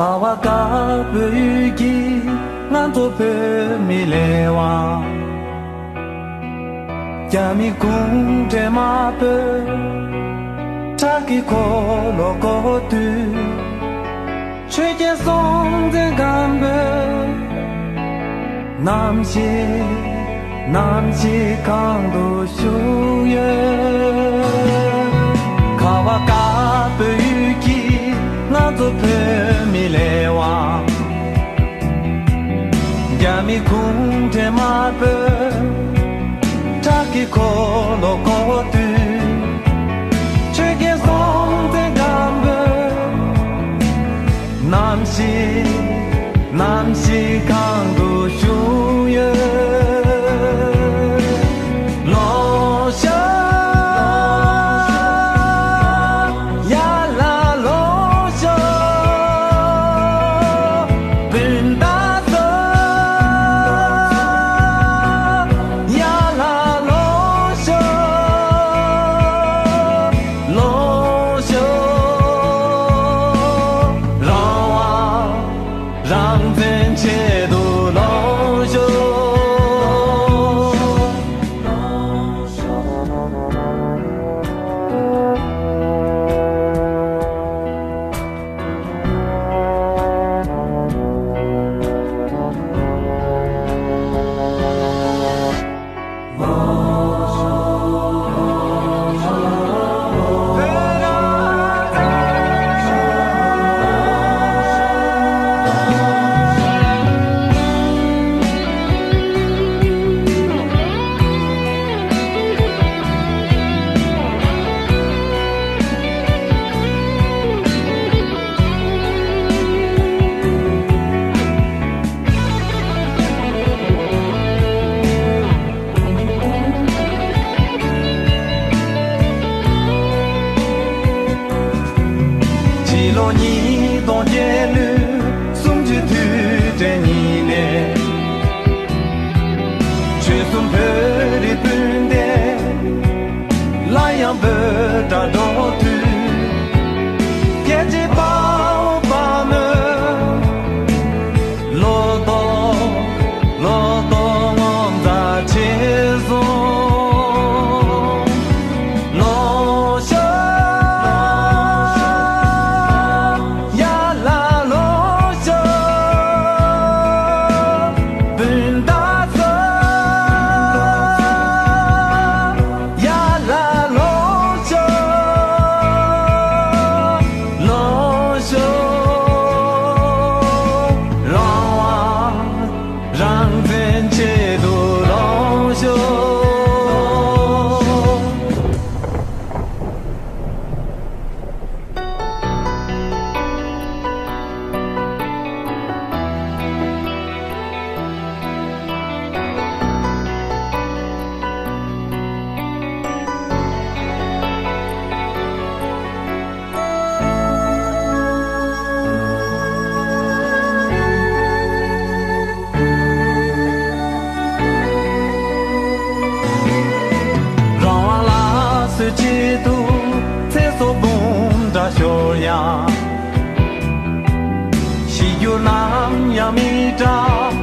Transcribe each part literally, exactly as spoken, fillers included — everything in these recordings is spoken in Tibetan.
ལྷ་བ་དཀར་པོའི་ཡུལ་གྱི་ང་ཚོ་བོད་མི་ལས་དབང་། རྒྱ་མི་གུང་ཁྲན་དམར་པོས་ཁྲག་གི་འཁོར་ལོ་བསྐོར་དུས། ཆོས་རྒྱལ་སྲོང་བཙན་སྒམ་པོས་རྣམ་ཤེས་རྣམ་ཤེས་གང་དུ་བཞུགས་ཡོད། ཁ་བ་དཀར་པོའི་ཡུལ་གྱི་ང་ཚོ་བོད་མི་ལས་དབང་། རྒྱ་མི་གུང་ཁྲན་དམར་པོས་ཁྲག་གི་འཁོར་ལོ་བསྐོར་དུས། ཆོས་རྒྱལ་སྲོང་བཙན་སྒམ་པོས་རྣམ་ཤེས་རྣམ་ཤེས་གང་དུ་བཞུགས་ཡོད། ལོངས་ཤོག་ཡ་ལ་ལོངས་ཤོག་སྤུན་ཟླ་ཚོ། ཡ་ལ་ལོངས་ཤོག་ལོངས་ཤོག་རང་དབང་རང་བཙན་ཆེད་དུ་ལོངས་ཤོག་ཕྱི་ལོ་ཉིས་སྟོང་བརྒྱད་ལོའི་གསུམ་བཅུའི་དུས་དྲན་ཉིན་ནས། ཆོལ་གསུམ་བོད་རིགས་སྤུན་ཟླ་སླར་ཡང་བོད་དགྲ་འགྲོགས་དུས། རྒྱལ་གཅེས་དཔའ་བོ་དཔའ་མོས། ལོ་ཏོག་ལོ་ཏོག་ངོ་མཚར་ཆེ་སོང་། ལོངས་ཤོག་ཡ་ལ་ལོངས་ཤོག་སྤུན་ཟླ་ཚོ། ཡ་ལ་ལོངས་ཤོག་ལོངས་ཤོག་རང་དབང་རང་བཙན་ཆེད་དུ་ལོངས་ཤོག་རང་དབང་ལ་སོགས་ཆེད་དུ་ཚེ་སྲོག་འབུམ་ཕྲག་ཤོར་ཡང་། ཤི་རྒྱུ་ནམ་ཡང་མི་འདྲ།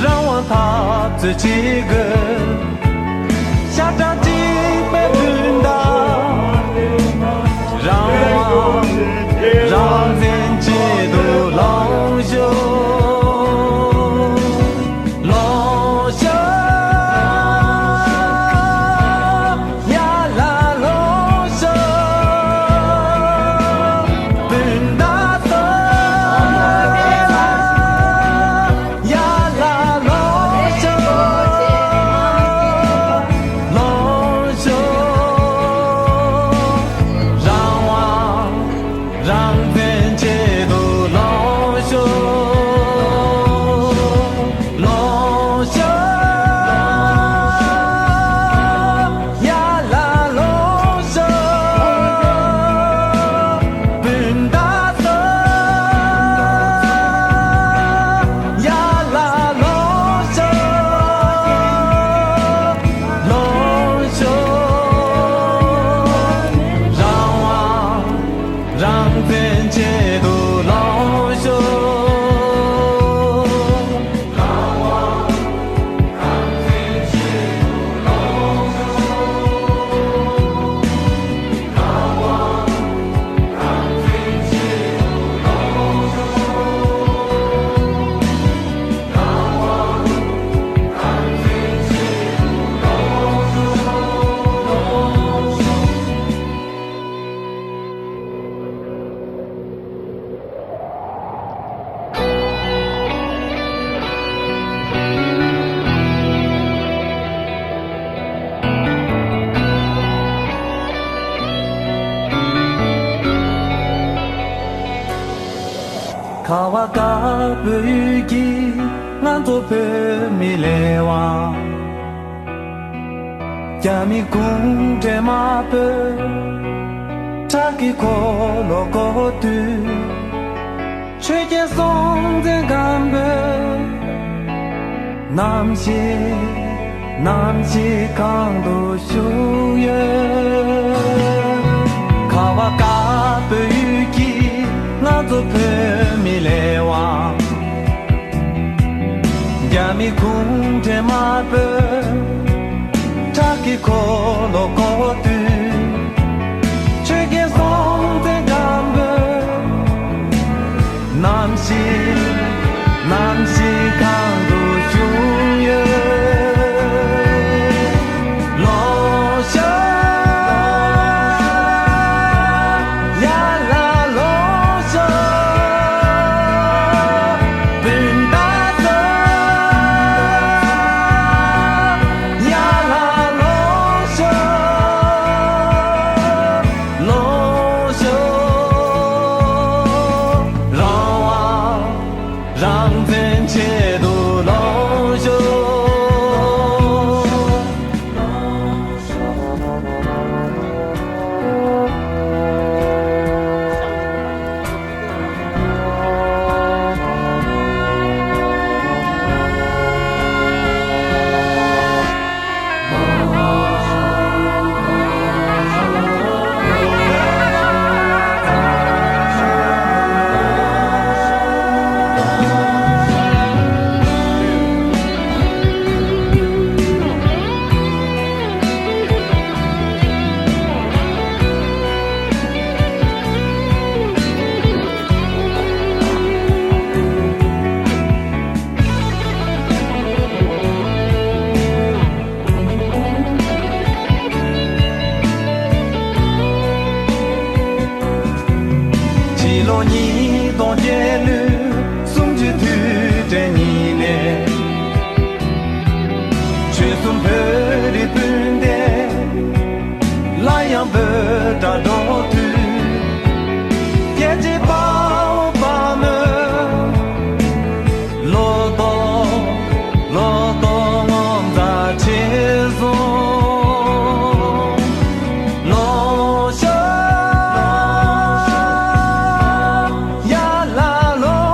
རང་དབང་འཐབ་རྩོད་བྱེད་དགོས། ཤ་ཁྲག་གཅིག་པའི་སྤུན་ཟླ། རང་དབང་རང་བཙན་ཆེད་དུ་ལོངས་ཤོག་ལོངས་ཤོག་ཡ་ལ་ལོངས་ཤོག་སྤུན་ཟླ་ཚོ། ཡ་ལ་ལོངས་ཤོག་ལོངས་ ཁ་བ་དཀར་པོའི་ཡུལ་གྱི་ང་ཚོ་བོད་མི་ལས་དབང་། རྒྱ་མི་གུང་ཁྲན་དམར་པོས་ཁྲག་གི་འཁོར་ལོ་བསྐོར་དུས། ཆོས་རྒྱལ་སྲོང་བཙན་སྒམ་པོས་ནམ་ཞིག་ནམ་ཞིག་གང་དུ་བཞུགས་ཡོད། ཁ་བ་དཀར་པོའི་ཡུལ་གྱི་ང་ཚོ་བོད་མི་ལས་དབང་། རྒྱ་མི་གུང་ཁྲན་དམར་པོས་ཁྲག་གི་འཁོར་ལོ་བསྐོར་དུས། ཆོས་རྒྱལ་སྲོང་བཙན་སྒམ་པོས་ནམ་ཞིག་ནམ་ཞིག་གང་དུ་བཞུགས་ཡོད། ལོངས་ཤོག་ཡར་ལ་ལོངས་ཤོག་སྤུན་ཟླ་ཚོ། ཡར་ལ་ལོངས་ཤོག་ལོངས་ཤོག་རང་དབང་རང་བཙན་ཆེད་དུ་ལོངས་ཤོག་ཕྱི་ལོ་ཉིས་སྟོང་བརྒྱད་ལོའི་གསུམ་བཅུའི་དུས་དྲན་ཉིན་ནས། ཆོལ་གསུམ་བོད་རིགས་སྤུན་ཟླ་སླར་ཡང་འབོད་སྒྲ་སྒྲོག་དུས། རྒྱལ་གཅེས་དཔའ་བོ་དཔའ་མོས་བློ་ལྡོག་བློ་ལྡོག་ངོ་མཚར་ཆེ་སོང་། ལོངས་ཤོག་ཡར་ལ་ལོངས།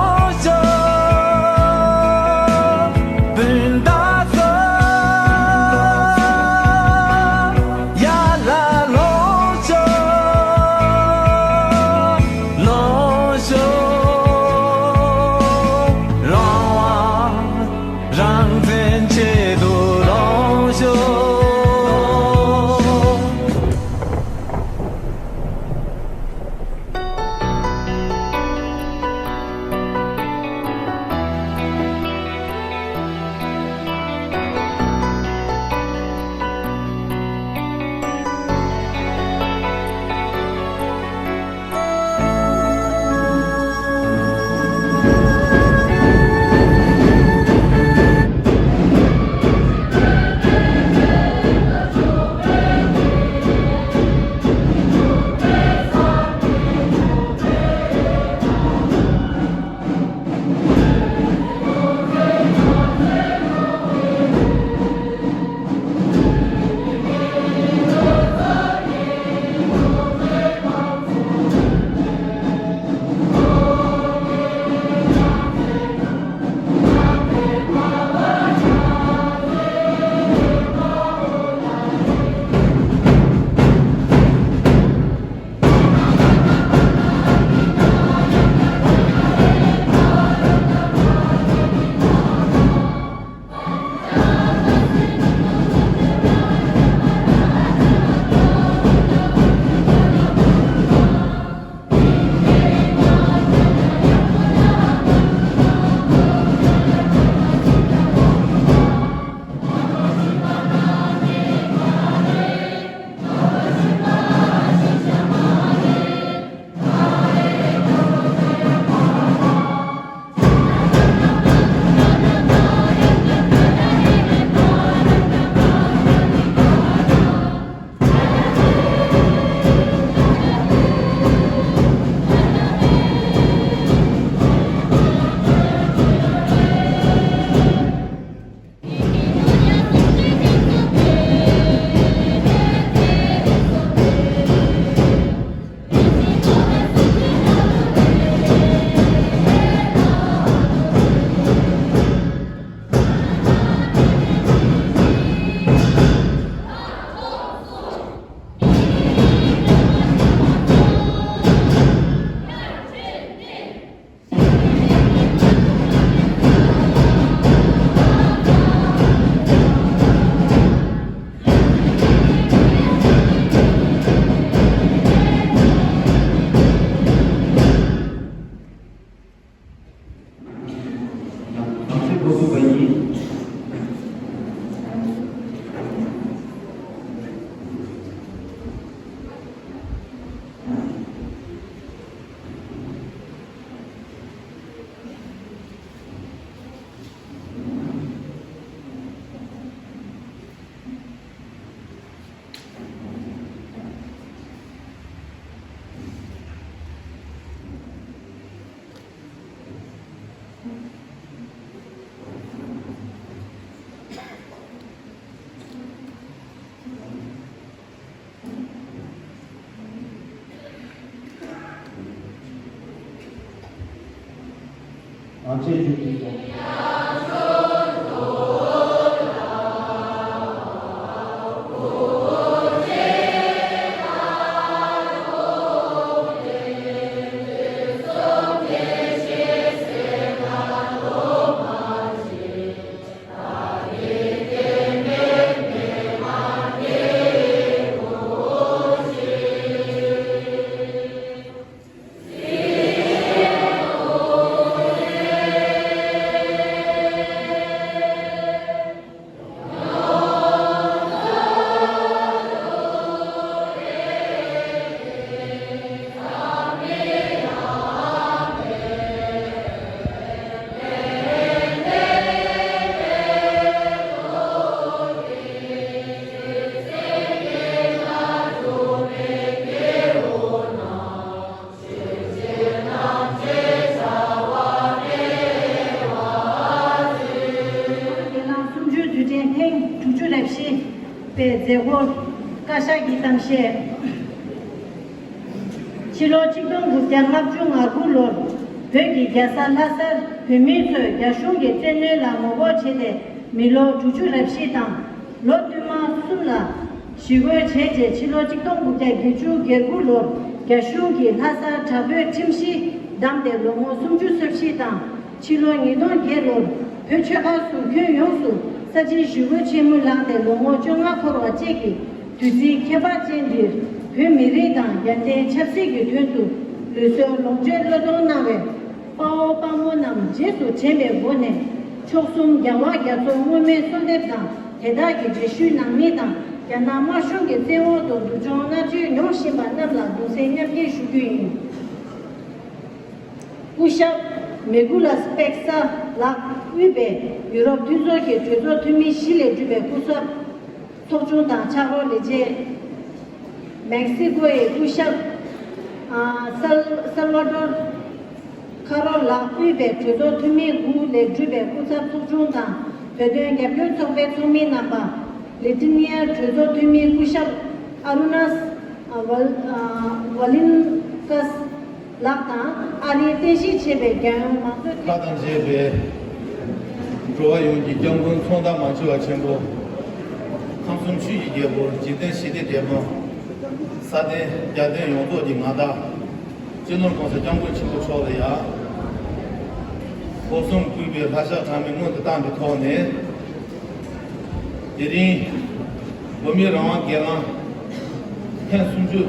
ང་ཚོས་མཇུག་སྒྲིལ་དགོས། སུམ་ཅུའི་དུས་དྲན་ཐེངས་དྲུག་ཅུ་རེ་བཞི་པའི་མཛད་སྒོར་བཀའ་ཤག་གི་གཏམ་བཤད། ཕྱི་ལོ་ཆིག་སྟོང་དགུ་བརྒྱ་ལྔ་བཅུ་ང་དགུ་ལོར་བོད་ཀྱི་རྒྱལ་ས་ལྷ་སར་བོད་མི་ཚོས་རྒྱ་གཞུང་གི་བཙན་གནོན་ལ་ངོ་རྒོལ་བྱས་ཏེ་མི་ལོ་དྲུག་ཅུ་རེ་བཞི་དང་། ལོ་སྟོད་མ་གསུམ་ལ་ཞི་རྒོལ་བྱས་རྗེས་ཕྱི་ལོ་ཆིག་སྟོང་དགུ་བརྒྱ་བརྒྱད་ཅུ་གྱ་དགུ་ལོར་རྒྱ་གཞུང་གིས་ལྷ་སར་དྲག་པོའི་ཁྲིམས་གཞི་བསྡམས་ཏེ་ལོ་ངོ་སུམ་ཅུ་སོ་བཞི་དང་། ཕྱི་ལོ་ཉིས་སྟོང་བརྒྱད་ལོར་བོད་ཆོལ་ཁ་གསུམ་ཁྱོན་ཡོངས་སུ་ས་ཆའི་ཞི་རྒོལ་ཆེན་མོ་ལངས་ཏེ་ལོ་ངོ་བཅོ་ལྔ་འཁོར་བ་བཅས་ཀྱི་དུས་ཚིགས་ཁྱད་པར་ཅན་འདིར་བོད་མི་རིགས་དང་རྒྱལ་བསྟན་ཆབ་སྲིད་ཀྱི་དོན་དུ་ལུས་གསོལ་ལོངས་སྤྱོད་བློས་གཏོང་གནང་བའི་དཔའ་བོ་དཔའ་མོ་རྣམས་རྗེས་སུ་དྲན་པའི་སྒོ་ནས། མཆོག་གསུམ་རྒྱལ་བ་རྒྱ་མཚོ་བསྔོ་སྨོན་གསོལ་འདེབས་དང་དེ་དག་གི་རྗེས་ཤུལ་ནང་མི་དང་རྒྱ་ནག་དམར་གཞུང་གི་བཙན་འོག་ཏུ་སྡུག་སྦྱོང་མནར་གཅོད་མྱོང་བཞིན་པ་རྣམས་ལ་གདུང་སེམས་མཉམ་སྐྱེད་ཞུ་རྒྱུ་ཡིན། སྐུ་ཞབས་མེ་གུ་ལ་སྤེག་ས་ལགས་དབུས་པའི་ཡུ་རོབ་མཐུན་ཚོགས་ཀྱི་གྲོས་ཚོགས་འཐུས་མི་བཞི་ལས་གྲུབ་པའི་སྐུ་ཚབ་ཚོགས་ཆུང་དང་ཕྱག་རོགས་ལས་བྱེད། མེག་སི་ཀོའི་སྐུ་ཞབས་ཨ་སལ་སལ་ཝ་ཏོར་ཁ་རོ་ལགས་དབུས་པའི་གྲོས་ཚོགས་འཐུས་མི་དགུ་ལས་གྲུབ་པའི་སྐུ་ཚབ་ཚོགས་ཆུང་དང་བོད་དོན་རྒྱབ་སྐྱོར་ཚོགས་པའི་ཚོགས་མི་རྣམ་པ། ལི་ཐི་ནི་ཡའི་གྲོས་ཚོགས་འཐུས་མི་སྐུ་ཞབས་ཨ་རུ་ནཱས་ཨ་ཝལ་ཨ་ཝ་ལིན་ཀས་ལགས་དང་ཨ་རིའི་རྟེན་གཞི་བྱས་པའི་རྒྱལ་ཡོངས་མང་གཙོའི་ཁག་དང་བཅས་པའི་འགྲོ་བ་ཡོངས་ཀྱི་སྐྱབས་མགོན་ཚོགས་བདག་མང་ཆེ་བ་ཆེན་པོ། ཁམས་གསུམ་ཆོས་ཀྱི་རྒྱལ་པོ་འཇིག་རྟེན་ཞི་བདེའི་རྒྱལ་དབང་། ས་སྟེང་རྒྱལ་བསྟན་ཡོངས་རྫོགས་ཀྱི་མངའ་བདག་སྤྱི་ནོར་༸གོང་ས་༸སྐྱབས་མགོན་ཆེན་པོ་མཆོག་ལ་ཡང་། སྒོ་གསུམ་གུས་པའི་ལྷ་ཞབས་དྲང་མོས་སྔོན་དུ་བཏང་བའི་ཐོག་ནས། དེ་རིང་བོད་མིའི་རང་དབང་སྒེར་ལངས་ཐེངས་སུམ་ཅུ་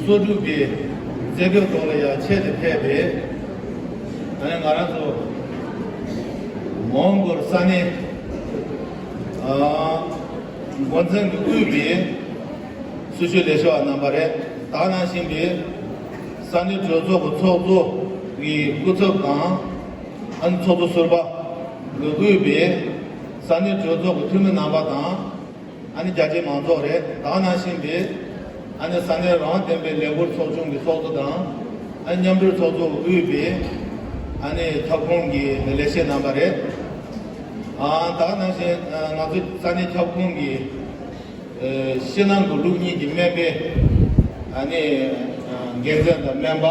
སོ་དྲུག་པའི་མཛད་སྒོའི་ཐོག་ལ་ཡང་ཆེད་དུ་ཕེབས་པའི་ཨ་ནི་ང་རང་ཚོ་མོན་གྷོ་ས་གནས་ཨ་འགོ་འཛིན་གྱིས་དབུས་པའི་སྲི་ཞུ་ལས་བྱེད་པ་རྣམ་པ་རེད། ད་ནང་བཞིན་པའི་ས་གནས་གྲོས་ཚོགས་ཀྱི་ཚོགས་གཙོ་གི་སྐུ་ཚབ་དང་། ཨ་ནི་ཚོགས་གཙོ་ཟུར་པ་གི་དབུས་པའི་ས་གནས་གྲོས་ཚོགས་ཀྱི་འཐུས་མི་རྣམ་པ་དང་། ཨ་ནི་རྒྱ་ཆེའི་མང་ཚོགས་རེད། ད་ནང་བཞིན་པའི་ཨ་ནི་ས་གནས་རང་དབང་ལྡན་པའི་ལས་འགུལ་ཚོགས་ཆུང་གི་ཚོགས་གཙོ་དང་། ཨ་ནི་མཉམ་འབྲེལ་ཚོགས་གཙོ་དབུས་པའི་ཨ་ནི་ཁྱབ་ཁོངས་ཀྱི་ལས་བྱེད་རྣམ་པ་རེད། ཨ་ད་ནང་བཞིན་ཨ་ང་ཚོ་ས་གནས་ཁྱབ་ཁོངས་ཀྱི་ཨ་ཕྱི་ནང་གི་ལུགས་གཉིས་ཀྱི་སྨན་པའི་ཨ་ནི་ཨ་འགན་འཛིན་དང་སྨན་པ།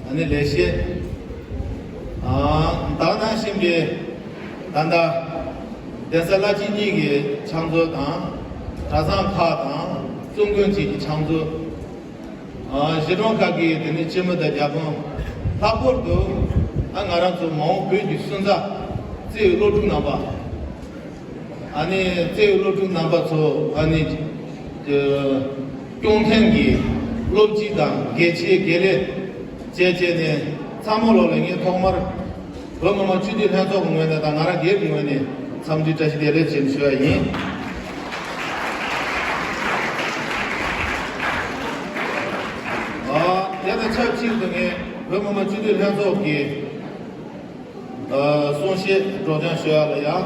ཨ་ནི་ལས་བྱེད། ཨ་ད་ནང་བཞིན་པའི་ད་ལྟ་གདན་ས་བླ་སྤྱི་གཉིས་ཀྱི་ཕྱག་མཛོད་དང་། གྲྭ་ཚང་ཁག་དང་གཙུག་དགོན་བཅས་ཀྱི་ཕྱག་མཛོད། ཨ་གཞིས་གྲོང་ཁག་གི་དེ་ནས་སྤྱི་མི་དང་བརྒྱ་དཔོན། ལྷག་པར་དུ་ཨ་ང་རང་ཚོ་མ་འོངས་བོད་ཀྱི་སོན་རྩ་བརྩེ་བའི་སློབ་ཕྲུག་རྣམ་པ། ཨ་ནི་བརྩེ་བའི་སློབ་ཕྲུག་རྣམ་པ་ཚོ་ཨ་ནི་ཨ་སྐྱོང་མཁན་གྱི་སློབ་སྤྱི་དང་དགེ་ཆེ་དགེ་ལས་བཅས་བཅས་ནས་ཚང་མ་ལོག་ལ་ངས་ཐོག་མར་བོད་མི་མང་སྤྱི་འཐུས་ལྷན་ཚོགས་ཀྱི་ངོས་ནས་དང་ང་རང་སྒེར་གྱི་ངོས་ནས་འཚམས་འདྲི་བཀྲ་ཤིས་བདེ་ལེགས་ཞེས་ཞུ་བ་ཡིན། ཨ་དེ་དང་ཆབས་ཅིག་ཏུ་ངས་བོད་མི་མང་སྤྱི་འཐུས་ལྷན་ཚོགས་ཀྱི་ཨ་གསུང་བཤད་སྒྲོག་སྦྱང་ཞུ་ཡ་ལ་ཡ།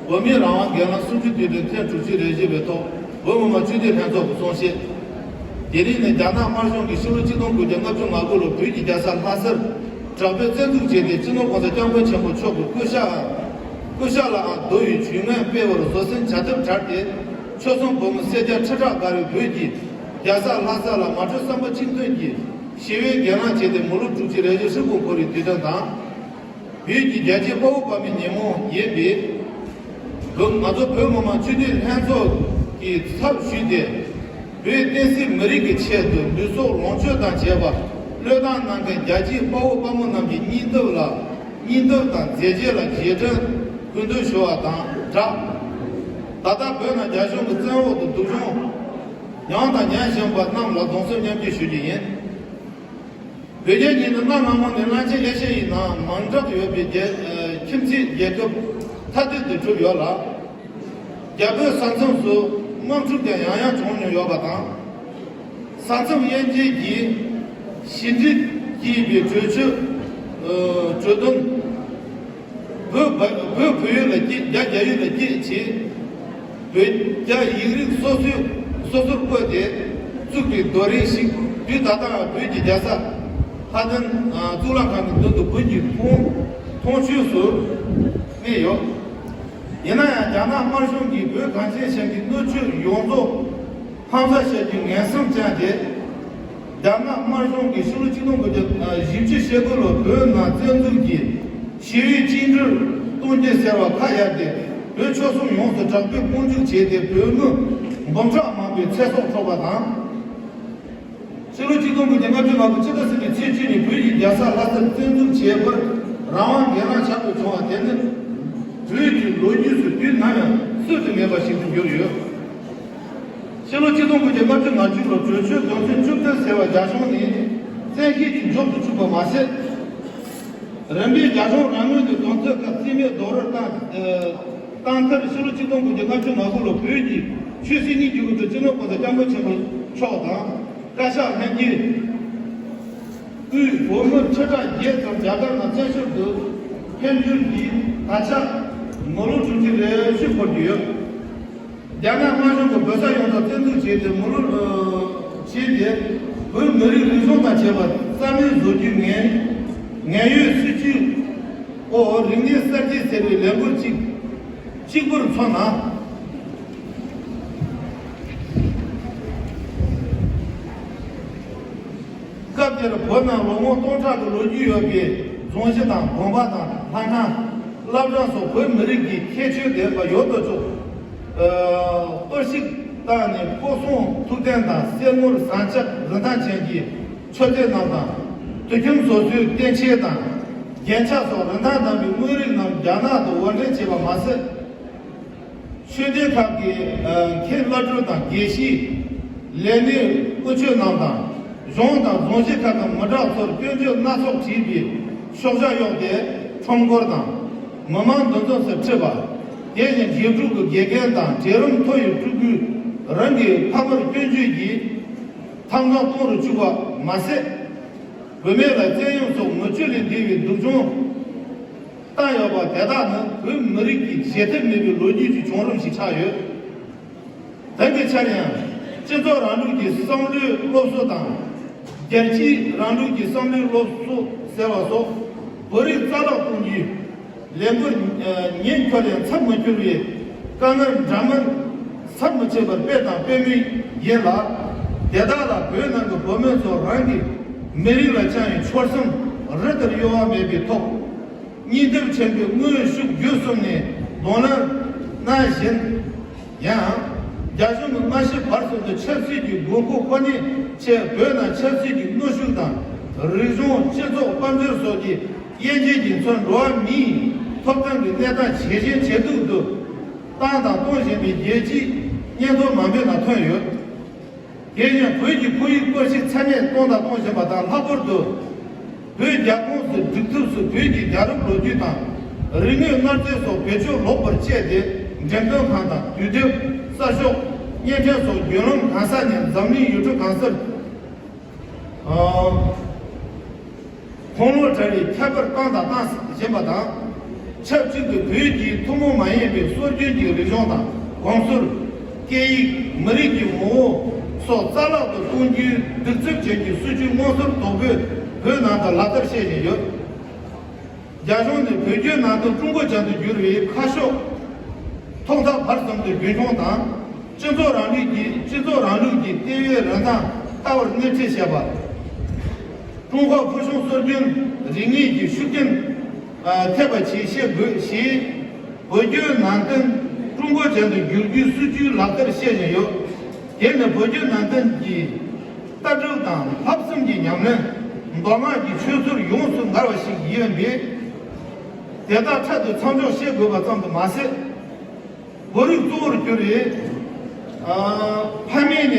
བོད་མིའི་རང་དབང་སྒེར་ལངས་སུམ་ཅུ་དུས་དྲན་ཐེངས་དྲུག་ཅུ་རེ་བཞི་པའི་ཐོག་བོད་མི་མང་སྤྱི་འཐུས་ལྷན་ཚོགས་ཀྱི་གསུང་བཤད། དེ་རིང་ནི་རྒྱ་ནག་དམར་གཞུང་གིས་ཕྱི་ལོ་ཆིག་སྟོང་དགུ་བརྒྱ་ལྔ་བཅུ་ང་དགུ་ལོར་བོད་ཀྱི་རྒྱལ་ས་ལྷ་སར་དྲག་པོའི་བཙན་འཛུལ་བྱས་ཏེ་སྤྱི་ནོར་༸གོང་ས་༸སྐྱབས་མགོན་ཆེན་པོ་མཆོག་གི་སྐུ་ཤ་སྐུ་ཤ་ལའང་རྡོ་ཡི་ཇུས་ངན་སྤེལ་བར་བཟོད་བསྲན་བྱ་ཐབས་བྲལ་ཏེ། ཆོལ་གསུམ་བོད་མི་སེར་སྐྱ་ཁྲི་ཕྲག་འགའ་རེ་བོད་ཀྱི་རྒྱལ་ས་ལྷ་ས་ལ་མ་གྲོས་བསམ་པ་གཅིག་མཐུན་གྱིས་ཞི་བའི་སྒེར་ལངས་བྱས་ཏེ་མི་ལོ་དྲུག་ཅུ་རེ་བཞི་ཧྲིལ་པོ་འཁོར་བའི་དུས་དྲན་དང་། བོད་ཀྱི་རྒྱལ་གཅེས་དཔའ་བོ་དཔའ་མོའི་ཉིན་མོ་ཡིན་པས། བོད་ང་ཚོ་བོད་མི་མང་སྤྱི་འཐུས་ལྷན་ཚོགས་ཀྱི་ཚབ་ཞུས་ཏེ། བོད་བསྟན་སྲིད་མི་རིགས་ཀྱི་ཆེད་དུ་ལུས་སྲོག་ལོངས་སྤྱོད་དང་བཅས་པ་བློས་བཏང་གནང་མཁན་རྒྱལ་གཅེས་དཔའ་བོ་དཔའ་མོ་རྣམས་ཀྱི་སྙིང་སྟོབས་ལ་སྙིང་སྟོབས་དང་མཛད་རྗེས་ལ་རྗེས་དྲན་སྐུལ་འདེད་ཞུ་བ་དང་སྦྲགས། ད་ལྟ་བོད་ནང་རྒྱ་གཞུང་གི་བཙན་འོག་ཏུ་སྡུག་སྦྱོང་མྱངས་དང་ཉན་བཞིན་པ་རྣམས་ལ་གདུང་སེམས་མཉམ་སྐྱེད་ཞུ་རྒྱུ་ཡིན། བོད་རྒྱལ་ཉིད་ནི་གནའ་སྔ་མོ་ནས་གླང་ཆེན་ཨེ་ཤ་ཡའི་ནང་མང་དྲགས་ཡོད་པའི་རྒྱལ་ཨ་ཁྱིམ་མཚེས་རྒྱལ་ཁབ་ཐ་དད་དུ་གྲུབ་ཡོད་ལ། རྒྱ་བོད་ས་མཚམས་སུ་དམག་འཁྲུག་ཀྱང་ཡང་ཡང་བྱུང་མྱོང་ཡོད་པ་དང་། ས་མཚམས་དབྱེ་འབྱེད་ཀྱི་ཞི་འགྲིག་བགྱིས་པའི་གྲོས་ཆོད་ཨ་གྲོས་དོན། བོད་བོད་བོད་ཡུལ་ལ་སྐྱེས། རྒྱ་རྒྱ་ཡུལ་ལ་སྐྱེས་བྱས། བོད་རྒྱ་ཡིག་རིགས་སོ་སོའི་སོ་སོར་བཀོད་དེ་བཙུགས་པའི་རྡོ་རིང་ཞིག་དུས་ད་ལྟ་བོད་ཀྱི་རྒྱལ་ས་ལྷ་ལྡན་གཙུག་ལག་ཁང་གི་མདུན་དུ་བོད་ཀྱི་མཐོང་མཐོང་ཆོས་སུ་གནས་ཡོད། ཡིན་ན་ཡང་རྒྱ་ནག་དམར་གཞུང་གིས་བོད་གངས་ཅན་ཞིང་གི་སྣོད་བཅུད་ཡོངས་རྫོགས་ཕམ་ཟ་བྱ་རྒྱུའི་ངན་སེམས་བཅངས་ཏེ། རྒྱ་ནག་དམར་གཞུང་གིས་ཕྱི་ལོ་ཆིག་སྟོང་དགུ་བརྒྱ་བཞི་བཅུ་ཞེ་དགུ་ལོར་བོད་ནང་བཙན་འཛུལ་གྱིས་ཞི་བའི་བཅིངས་འགྲོལ་གཏོང་རྒྱུ་ཟེར་བ་ཁ་གཡར་ཏེ། བོད་ཆོལ་གསུམ་ཡོངས་སུ་དྲག་པོས་དཔུང་འཇུག་བྱས་ཏེ། བོད་མི་འབུམ་ཕྲག་མང་པོའི་ཚེ་སྲོག་འཕྲོག་པ་དང་། ཕྱི་ལོ་ཆིག་སྟོང་དགུ་བརྒྱ་ལྔ་བཅུ་ང་དགུ་ཕྱི་ཟླ་གསུམ་པའི་ཚེས་བཅུ་ཉིན་བོད་ཀྱི་རྒྱལ་ས་ལྷ་སར་བཙན་འཛུལ་བྱས་པར་རང་དབང་སྒེར་ལངས་བྱ་དགོས་བྱུང་བ་དེ་ནི། བོད་ཀྱི་ལོ་རྒྱུས་སུ་དུས་ནམ་ཡང་བསུབ་ཏུ་མེད་པ་ཞིག་ཏུ་གྱུར་ཡོད། ཕྱི་ལོ་ཆིག་སྟོང་དགུ་བརྒྱ་ལྔ་བཅུ་ང་གཅིག་ལོར་གྲོས་ཆོད་དོན་ཚན་བཅུ་བདུན་ཟེར་བ་རྒྱ་གཞུང་ནས་བཙན་ཤེད་ཀྱིས་འཇོག་ཏུ་བཅུག་པ་མ་ཟད། རིམ་པས་རྒྱ་གཞུང་རང་ངོས་ནས་དོན་ཚན་ཁག་རྩིས་མེད་རྡོག་རོལ་བཏང་། ཨ་བཏང་མཐར་ཕྱི་ལོ་ཆིག་སྟོང་དགུ་བརྒྱ་ལྔ་བཅུ་ང་དགུ་ལོར་བོད་ཀྱི་ཆོས་སྲིད་གཉིས་ཀྱི་དབུ་ཁྲིད་སྤྱི་ནོར་༸གོང་ས་༸སྐྱབས་མགོན་ཆེན་པོ་མཆོག་དང་། བཀའ་ཤག་ལྷན་རྒྱས། དབུས་བོད་མི་ཁྲི་ཕྲག་བརྒྱད་ཙམ་རྒྱ་གར་ནང་བཙན་བྱོལ་དུ་ཕེབས་འབྱོར་གྱིས་ད་ཆ་མི་ལོ་དྲུག་ཅུ་རེ་བཞི་འཁོར་གྱི་ཡོད། རྒྱ་ནག་དམར་གཞུང་གིས་བོད་ས་ཡོངས་རྫོགས་བཙན་འཛུལ་བྱས་ཏེ། མི་ལོ་ཨ་བྱས་ཏེ། བོད་མི་རིགས་རིག་གཞུང་དང་བཅས་པ་རྩ་མེད་བཟོ་རྒྱུའི་ངན་ངན་གཡོའི་སྲིད་བྱུས་འོག་རིག་གནས་གསར་བརྗེ་ཟེར་བའི་ལས་འགུལ་གཅིག་གཅིག་པུར་མཚོན་ན། སྐབས་དེར་བོད་ནང་ལོ་ངོ་སྟོང་ཕྲག་གི་ལོ་རྒྱུས་ཡོད་པའི་རྫོང་གཞི་དང་དགོན་པ་དང་ལྷ་ཁང་། བླ་བྲང་སོགས་བོད་མི་རིགས་ཀྱི་ཁྱད་ཆོས་ལྡན་པ་ཡོད་དོ་ཅོག་ཨ་གཏོར་བཤིག་བཏང་ནས། སྐུ་གསུང་ཐུགས་རྟེན་དང་གསེར་དངུལ་ཟངས་ལྕགས་རིན་ཐང་ཅན་གྱི་མཆོད་རྟེན་རྣམས་དང་། དུད་ཁྱིམ་སོ་སོའི་རྟེན་ཆས་དང་རྒྱན་ཆ་སོགས་རིན་ཐང་ལྡན་པའི་དངོས་རིགས་རྣམས་རྒྱ་ནག་ཏུ་དབོར་འདྲེན་བྱས་པ་མ་ཟད། ཆོས་སྡེ་ཁག་གི་ཨ་མཁན་བླ་སྤྲུལ་དང་དགེ་བཤེས། ལས་སྣེ་དབུ་ཁྱུད་རྣམས་དང་། གཞུང་དང་རྫོང་གཞི་ཁག་གི་མི་དྲག་ཚོར་སྐྱོན་བརྗོད་སྣ་ཚོགས་བྲིས་པའི་ཤོག་བྱང་གཡོགས་ཏེ་ཁྲོམ་སྐོར་དང་། མི་མང་འདུ་འཛོམས་སུ་ཁྲིད་པ། དེ་བཞིན་རྗེས་འབྲུག་གི་དགེ་རྒན་དང་གྲལ་རིམ་མཐོ་བའི་ཕྲུ་གུས་རང་གི་ཕ་མར་སྐྱོན་བརྗོད་ཀྱིས་ཐང་ག་གཏོང་རུ་བཅུག་པ་མ་ཟད། བུད་མེད་ལ་བཙན་གཡེམ་སོགས་མི་སྤྱོད་ལས་འདས་པའི་སྡུག་སྦྱོང་བཏང་ཡོད་པ་དེ་དག་ནི་བོད་མི་རིགས་ཀྱི་བརྗེད་ཐབས་མེད་པའི་ལོ་རྒྱུས་ཀྱི་བྱུང་རིམ་ཞིག་ཆགས་ཡོད། དེང་གི་ཆར་ཡང་སྤྱི་ཚོགས་རིང་ལུགས་ཀྱི་བསམ་བློའི་སློབ་གསོ་དང་། རྒྱལ་སྤྱིའི་རིང་ལུགས་ཀྱི་བསམ་བློའི་སློབ་གསོ་ཟེར་བ་སོགས་བོད་རིགས་རྩ་བརླག་གཏོང་རྒྱུའི་ལས་འགུལ་ཉིན་འཁྱོལ་ཡང་མཚམས་མི་འཁྱོལ་བའི་དཀའ་ངལ་འདྲ་མིན་ཟམ་མི་ཆད་པར་སྤེལ་དང་སྤེལ་མུས་ཡིན་ལ། དེ་དག་ལ་བོད་ནང་གི་བོད་མི་ཚོ་རང་གི་མི་རིགས་ལ་བཅངས་པའི་ཕྱོགས་སེམས་རི་ལྟར་གཡོ་བ་མེད་པའི་ཐོག་སྙིང་སྟོབས་ཆེན་པོས་དངོས་ཤུགས་བརྒྱུད་གསུམ་ནས་གདོང་ལེན་གནང་བཞིན། ཡང་། རྒྱ་གཞུང་གིས་སྔ་ཕྱི་བར་གསུམ་དུ་ཆབ་སྲིད་ཀྱི་དགོས་མཁོ་ཁོ་ནའི་ཆེད་བོད་ནང་ཆབ་སྲིད་ཀྱི་གནོན་ཤུགས་དང་། རིག་གཞུང་སྤྱི་ཚོགས་དཔལ་འབྱོར་སོགས་ཀྱི་དབྱེ་འབྱེད་ཀྱིས་མཚོན་འགྲོ་བ་མིའི་ཐོབ་ཐང་གི་གནས་སྟངས་ཇེ་ཞན་ཇེ་སྡུག་ཏུ་བཏང་དང་གཏོང་བཞིན་པའི་རྒྱལ་སྤྱིའི་སྙན་ཐོ་མང་པོའི་ནང་ཐོན་ཡོད། དེ་བཞིན་བོད་ཀྱི་ཁོར་ཡུག་གཏོར་བཤིག་ཚད་མེད་གཏོང་དང་གཏོང་བཞིན་པ་དང་། ལྷག་པར་དུ་བོད་རྒྱལ་ཁོངས་སུ་སྒྲིག་ཐབས་སུ་བོད་ཀྱི་རྒྱལ་རབས་ལོ་རྒྱུས་དང་རིག་དངོས་གནའ་རྫས་སོགས་བེད་སྤྱོད་ལོག་པར་སྤྱད་དེ། འགྲེམས་སྟོན་ཁང་དང་དུས་དེབ། གསར་ཤོག་བརྙན་འཕྲིན་སོགས་བརྒྱུད་ལམ་གང་ས་ནས་འཛམ་གླིང་ཡུལ་གྲུ་གང་སར་ཨ་ཁུངས་ལུང་བྲལ་བའི་ཁྱད་པར་བཏང་དང་བཏང་བཞིན་པ་དང་། ཆབས་ཅིག་ཏུ་བོད་ཀྱི་ཐུན་མོང་མ་ཡིན་པའི་སྲོལ་རྒྱུན་གྱི་རིག་གཞུང་དང་གོམས་སྲོལ། སྐད་ཡིག། མི་རིགས་ཀྱི་ངོ་བོ་སོགས་རྩ་བརླག་ཏུ་གཏོང་རྒྱུའི་གདུག་རྩུབ་ཅན་གྱི་སྲིད་བྱུས་མངོན་གསལ་དོད་པོས་བོད་ནང་དུ་ལག་བསྟར་བྱེད་བཞིན་ཡོད། རྒྱ་གཞུང་ནས་བོད་བརྒྱུད་ནང་བསྟན་ཀྲུང་གོ་ཅན་དུ་བསྒྱུར་བའི་ཁ་ཕྱོགས་ཐོག་མཐའ་བར་གསུམ་དུ་རྒྱུན་འཁྱོངས་དང་། སྤྱི་ཚོགས་རིང་ལུགས་ཀྱི་སྤྱི་ཚོགས་རིང་ལུགས་ཀྱི་ལྟེ་བའི་རིན་ཐང་ལྟ་བར་སྣེ་ཁྲིད་བྱེད་པ། ཀྲུང་ཧྭ་ཕུལ་བྱུང་སྲོལ་རྒྱུན་རིག་གནས་ཀྱི་ཤུགས་རྐྱེན་ ཐེབས་པ་ཆེ་བཤད་དགོས་ཞེས། བོད་བརྒྱུད་ནང་བསྟན་ཀྲུང་གོ་ཅན་དུ་བསྒྱུར་རྒྱུའི་སྲིད་ཇུས་ལག་བསྟར་བྱེད་བཞིན་ཡོད། དེ་ནི་བོད་བརྒྱུད་ནང་བསྟན་གྱི་ལྟ་གྲུབ་དང་བསླབ་གསུམ་གྱི་ཉམས་ལེན། མདོ་སྔགས་ཀྱི་ཆོས་ཚུལ་ཡོངས་སུ་འགལ་བ་ཞིག་ཡིན་པས། དེ་དག་འཕྲལ་དུ་མཚམས་འཇོག་བྱེད་དགོས་པ་ཙམ་དུ་མ་ཟད། བོད་རིགས་གཙོ་བོར་གྱུར་པའི་ཕ་མེས་ནས་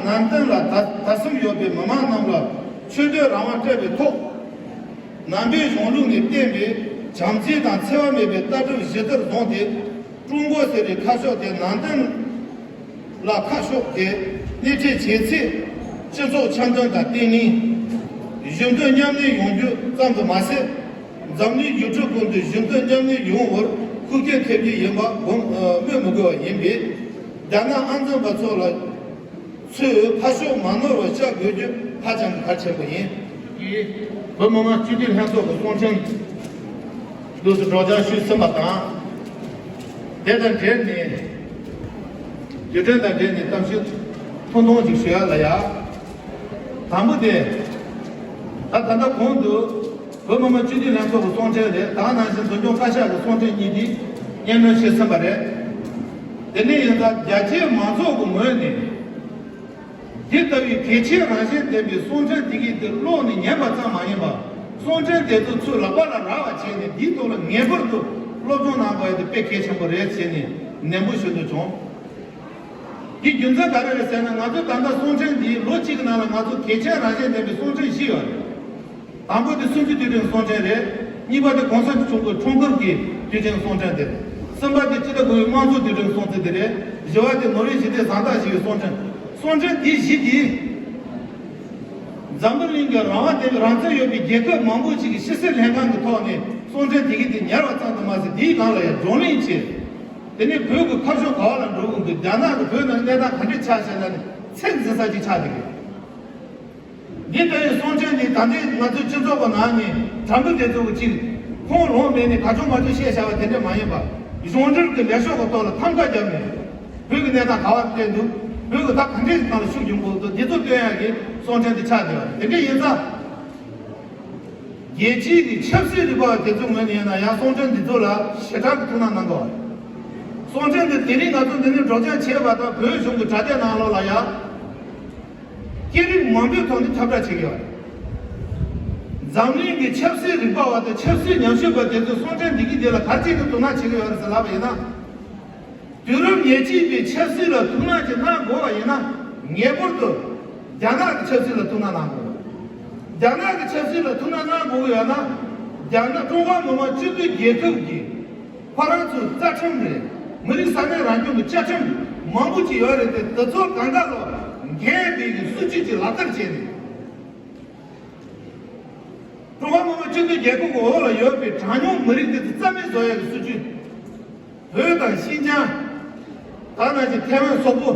ནང་བསྟན་ལ་དད་སེམས་ཡོད་པའི་མི་མང་རྣམས་ལ་ཆོས་དད་རང་དབང་སྤྲད་པའི་ཐོག། ནང་པའི་གཞུང་ལུགས་ནས་བསྟན་པའི་བྱམས་བརྩེ་དང་འཚེ་བ་མེད་པའི་ལྟ་གྲུབ་གཞི་རྩར་བཟུང་སྟེ། ཀྲུང་གོ་ཟེར་བའི་ཁ་ཕྱོགས་དེ་ནང་བསྟན་ལ་ཁ་ཕྱོགས་ཏེ་སྣེ་ཁྲིད་བྱས་ཚེ། སྤྱི་ཚོགས་འཆམ་མཐུན་དང་བརྟན་ལྷིང་། གཞོན་དོན་མཉམ་གནས་ཡོང་རྒྱུ་ཙམ་དུ་མ་ཟད། འཛམ་གླིང་ཡུལ་གྲུ་ཀུན་ཏུ་གཞོན་དོན་མཉམ་གནས་ཡོང་བར་ཤུགས་རྐྱེན་ཐེབས་རྒྱུ་ཡིན་པ་སྒོམ་སྨོས་མི་དགོས་པ་ཡིན་པས། རྒྱ་ནག་ཨང་ཚང་པ་ཚོ་ལ་ཚོས་ཁ་ཕྱོགས་མ་ནོར་བར་བྱ་དགོས་རྒྱུ་ཧ་ཅང་གལ་ཆེན་པོ་ཡིན། བོད་མི་མང་སྤྱི་འཐུས་ལྷན་ཚོགས་ཀྱི་གསུང་འཕྲིན་ལུགས་སུ་སྒྲོག་སྦྱང་ཞུས་ཟིན་པ་དང་། དེ་དང་འབྲེལ་ནས་བརྒྱུད་འཕྲིན་དང་འབྲེལ་ནས་གཏམ་བཤད་ཐུང་ཐུང་ཞིག་ཞུ་ཡ་ལ་ཡ། དང་པོ་དེ། ད་ད་ལྟ་གོང་དུ་བོད་མི་མང་སྤྱི་འཐུས་ལྷན་ཚོགས་ཀྱི་གསུང་འཕྲིན་རེད། ད་ནང་བཞིན་འཛིན་སྐྱོང་བཀའ་ཤག་གི་གསུང་འཕྲིན་གཉིས་དེ་སྙན་སྒྲོན་ཞུས་ཟིན་པ་རེད། དེ་ནས་ཡིན་ཙང་རྒྱ་ཆེའི་མང་ཚོགས་ཀྱི་ངོས་ནས། འདི་ལྟ་བུའི་གལ་ཆེའི་རང་བཞིན་ལྡན་པའི་གསུང་འཕྲིན་དེ་གའི་དེ་ཀློག་ནས་ཉན་པ་ཙམ་མ་ཡིན་པར། གསུང་འཕྲིན་དེ་ཚོ་ཚུར་ལག་པ་ལ་རག་པ་བྱས་ནས། འདིའི་ཐོག་ལ་ངེས་པར་དུ་སློབ་སྦྱོང་གནང་དགོས་ཡ་དེ་དཔེ་གལ་ཆེན་པོ་རེད་ཟེར་ནས་ནན་པོ་ཞུ་འདོད་བྱུང་། འདི་རྒྱུ་མཚན་ག་རེ་རེད་ཟེར་ན། ང་ཚོ་ད་ལྟ་གསུང་འཕྲིན་འདི་ལོ་གཅིག་གི་ནང་ལ་ང་ཚོ་གལ་ཆེའི་རང་བཞིན་ལྡན་པའི་གསུང་འཕྲིན་བཞི་ཡོད་རེད། དང་པོ་དེ་སུམ་ཅུ་དུས་དྲན་གསུང་འཕྲིན་རེད། གཉིས་པ་དེ་གོང་ས་མཆོག་གི་འཁྲུངས་སྐར་གྱི་དུས་དྲན་གསུང་འཕྲིན་དེ་རེད། གསུམ་པ་དེ་སྤྱི་ཟླ་དགུ་པའི་དམངས་གཙོ་དུས་དྲན་གསུང་འཕྲིན་དེ་རེད། བཞི་པ་དེ་ནོ་བྷེལ་ཞི་བདེའི་གཟེངས་རྟགས་ཞུ་བའི་གསུང་འཕྲིན། གསུང་འཕྲིན་དེ་བཞི་དེ་འཛམ་བུ་གླིང་གི་རང་དབང་ལྡན་པའི་རང་བཙན་ཡོད་པའི་རྒྱལ་ཁབ་མང་པོ་ཅིག་གི་ཕྱི་སྲིད་ལྷན་ཁང་གི་ཐོག་ནས་གསུང་འཕྲིན་དེ་གའི་དེ་ཉར་བ་ཙམ་དུ་མ་ཟད། དེའི་ནང་ལ་ཡང་བགྲོ་གླེང་བྱས། དེ་ནས་བོད་ཀྱི་ཁ་ཕྱོགས་ག་བ་ལ་འགྲོ་དགོས་འདུག་རྒྱ་ནག་གི་བོད་ནང་གནས་སྟངས་ག་འདྲས་ཆགས་བྱས་ན་ནི་ཚིག་འཛིན་ས་ཅིག་ཆགས་བསྡད་ཀྱི་ཡོད། འདི་ལྟ་བུའི་གསུང་འཕྲིན་འདི་ད་ལྟའི་ང་ཚོའི་སྤྱི་ཚོགས་ཀྱི་ནང་ནས་དྲ་འབུ་དེ་ཚོ་གི་ཅིག་ཁོང་ལོང་མེད་ནས་ག་ཚོད་མ་ཚོད་བཤད་བཞག་པ་དེ་འདྲ་མ་ཡིན་པ། གཞུང་འབྲེལ་གྱི་ལས་ཤོག་གི་ཐོག་ལ་ཐམ་ག་བརྒྱབ་ནས། བོད་ཀྱི་གནས་སྟངས་ག་བར་སླེབས་འདུག་བོད་ཀྱི་ད་ག་འདྲའི་སྒང་ལ་ཤུགས་ཡོང་དགོས་འདུག་འདི་ཚོ་སྟོན་ཡག་གི་གསུང་འཕྲིན་འདི་ཆགས་བསྡད་པ་རེད། དེ་འདྲ་ཡིན་ཙང་། རྒྱལ་སྤྱིའི་གི་ཆབ་སྲིད་རིག་པ་བ་དེ་ཚོའི་ངོས་ནས་ཡིན་ན་ཡང་གསུང་འཕྲིན་འདི་ཚོ་ལ་ཞེ་དྲག་གི་ཐུགས་སྣང་གནང་དགོས་པ་རེད། གསུང་འཕྲིན་འདི་དེ་རིང་ང་ཚོ་འདི་ནས་སྒྲོག་སྦྱང་བྱས་པ་དང་། བོད་གཞུང་གི་དྲ་རྒྱ་ནང་ལོགས་ལ་ཡང་། སྐད་རིགས་མང་པོའི་ཐོག་ནས་ཁྱབ་བསྒྲགས་བྱེད་ཀྱི་ཡོད་རེད། འཛམ་གླིང་གི་ཆབ་སྲིད་རིག་པ་བ་དང་ཆབ་སྲིད་ཉམས་ཞིབ་པ་དེ་ཚོས་གསུང་འཕྲིན་འདི་གི་དེ་ལ་ག་རེ་བྱས་ནས་དོ་སྣང་བྱེད་ཀྱི་ཡོད་རེད་ཟེར་ལབ་པ་ཡིན་ན། དུས་རབས་ཉེར་གཅིག་པའི་ཆབ་སྲིད་ལ་ཐུགས་སྣང་ཅིག་གནང་དགོས་པ་ཡིན་ན། ངེས་པར་དུ་རྒྱ་ནག་གི་ཆབ་སྲིད་ལ་ཐུགས་སྣང་གནང་དགོས། རྒྱ་ནག་གི་ཆབ་སྲིད་ལ་ཐུགས་སྣང་གནང་དགོས་ཀྱི་ཡོད་ན། རྒྱ་ནག་ཀྲུང་ཧྭ་མི་དམངས་སྤྱི་མཐུན་རྒྱལ་ཁབ་ཀྱི་ཁོ་རང་ཚོའི་རྩ་ཁྲིམས་རེད། མི་རིགས་ས་གནས་རང་སྐྱོང་གི་བཅའ་ཁྲིམས་མང་པོ་ཅིག་ཡོད་རེད་དེ། དེ་ཚོ་གང་ག་ལ་འགལ་བའི་གི་སྲིད་ཇུས་ཅིག་ལག་བསྟར་བྱས་ནས། ཀྲུང་ཧྭ་མི་དམངས་སྤྱི་མཐུན་རྒྱལ་ཁབ་ཀྱི་འོག་ལ་ཡོད་པའི་གྲངས་ཉུང་མི་རིགས་དེ་ཚོ་རྩ་མེད་བཟོ་ཡག་གི་སྲིད་ཇུས། བོད་དང་ཤིན་ཅང་། ད་ནང་བཞིན་ཐའེ་ཝན་སོག་པོ།